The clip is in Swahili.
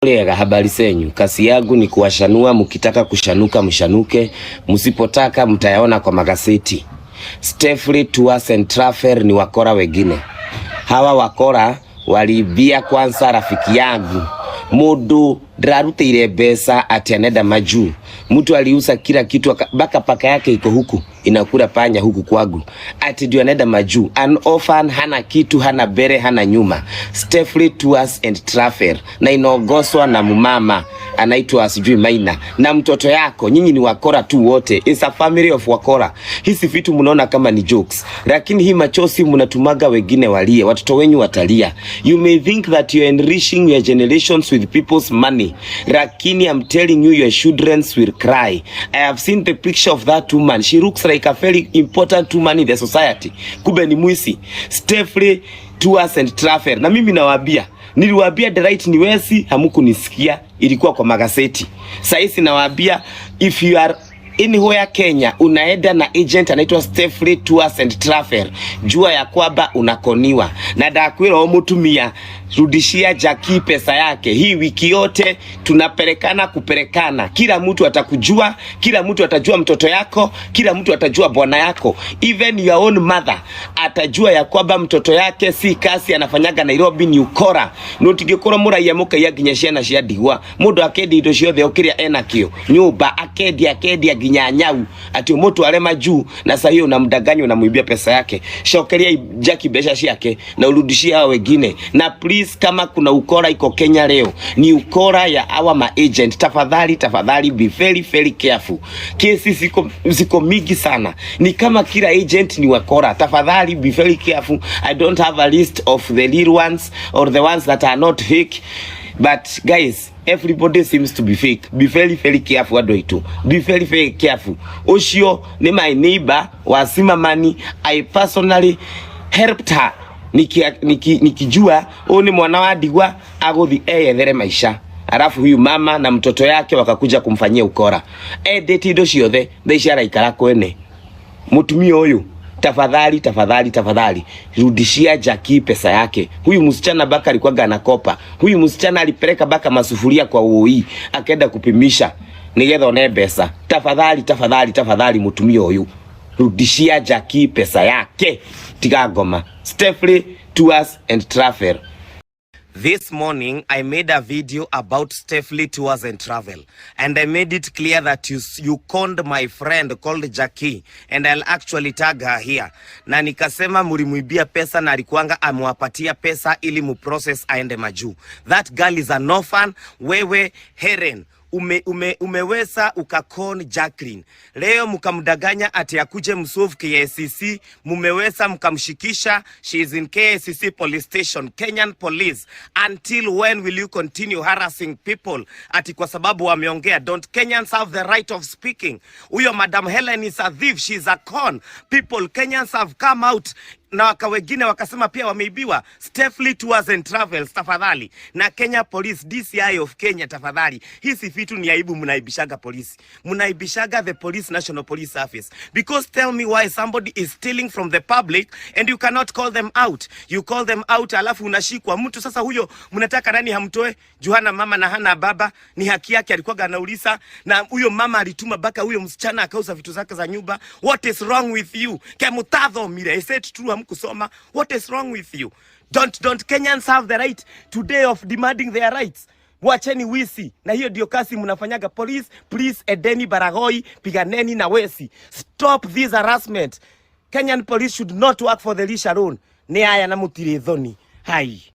Lega, habari zenyu. Kazi yangu ni kuwashanua, mkitaka kushanuka mshanuke, msipotaka mtayaona kwa magazeti. Stefli Tours and Travel ni wakora wengine. Hawa wakora waliibia kwanza rafiki yangu mundu ndirarutire mbeca ati anenda majuu. Mtu aliuza kila kitu baka paka yake iko huku inakula panya huku kwangu, ati ndio anaenda majuu. An orphan, hana kitu, hana mbele, hana nyuma. Stefli Tours and Travel na inaongozwa na mumama anaitwa sijui Maina na mtoto yako. Nyinyi ni wakora tu wote, it's a family of wakora. Hizi vitu mnaona kama ni jokes, lakini hii machozi mnatumaga wengine walie, watoto wenyu watalia. You may think that you're enriching your generations with people's money, lakini I'm telling you, your children will cry. I have seen the picture of that woman. She looks like a very important woman in the society, kumbe ni mwizi. Stefli Tours and Travel. Na mimi nawaambia, niliwaambia the right ni wezi, hamukunisikia, ilikuwa kwa magazeti. Sasa nawaambia, if you are anywhere Kenya unaenda na agent anaitwa Stefli Tours and Travel, jua ya kwamba unakoniwa. Na ndakwira o mutumia, rudishia Jackie pesa yake. Hii wiki yote tunapelekana kupelekana, kila mtu atakujua, kila mtu atajua mtoto yako, kila mtu atajua bwana yako, even your own mother atajua ya kwamba mtoto yake si kazi anafanyaga Nairobi, ni ukora. Nutigikora muraiya mukaiya nginya ciana cia ndigwa, mundu akendia indo ciothe o kiria enakio nyumba, akendia akendia nginya nyau ati umutware majuu, na sasa hiyo unamdanganya, unamwibia pesa yake. Cokeria Jackie mbeca ciake na urudishie hao wengine. Na please, kama kuna ukora iko Kenya leo ni ukora ya our ma agent. Tafadhali, tafadhali, be very very careful. Kesi ziko mingi sana, ni kama kila agent ni wakora. Tafadhali be very careful. I don't have a list of the real ones or the ones that are not fake, but guys, everybody seems to be fake. Be very very careful, andũ aitũ, be very very careful. Ũcio nĩ my neighbor wa Simamani. I personally helped her nikijua huyu ni mwana wa ndigwa aguthi eyethere maisha, alafu huyu mama na mtoto yake wakakuja kumfanyia ukora, endete indo ciothe, thaa ici araikara kwene. Mutumia uyu, tafadhali, tafadhali, tafadhali rudishia Jackie pesa yake. Huyu msichana baka alikuwa anakopa. Huyu msichana alipeleka baka masufuria kwa uoi akaenda kupimisha nigetha one mbeca. Tafadhali, tafadhali, tafadhali, mutumia uyu, rudishia Jackie pesa yake. Tiga ngoma. Stefli Tours and Travel. This morning, I made a video about Stefli Tours and Travel, and I made it clear that you conned my friend called Jackie, and I'll actually tag her here. Na nikasema mulimuibia pesa na alikuanga amewapatia pesa ili muprocess aende majuu. That girl is an orphan. Wewe Helen umeweza ukacon Jacqueline leo, mkamdanganya ati akuje msolve KICC, mumeweza mkamshikisha, she is in KICC police station, Kenyan police. Until when will you continue harassing people ati kwa sababu wameongea? Don't Kenyans have the right of speaking? Huyo Madam Helen is a thief, she is a con. People, Kenyans have come out na waka wengine wakasema pia wameibiwa. Stefli Tours and Travels, tafadhali, na Kenya Police, DCI of Kenya, tafadhali. Hizi vitu ni aibu, mnaibishaga polisi, mnaibishaga the police, National Police Service. Because tell me why somebody is stealing from the public and you cannot call them out. You call them out alafu unashikwa mtu. Sasa huyo mnataka nani hamtoe? Juu hana mama na hana baba, ni haki yake, alikuwa anauliza. Na huyo mama alituma baka huyo msichana akauza vitu zake za nyumba. What is wrong with you? Kemutathomire, is it true hamkusoma? What is wrong with you? Don't Kenyans have the right today of demanding their rights? Wacheni wisi, na hiyo ndio kazi mnafanyaga. Police, please, Edeni Baragoi, piganeni na wesi. Stop this harassment. Kenyan police should not work for the rich alone. Nĩ aya na mũtirĩ thoni hai.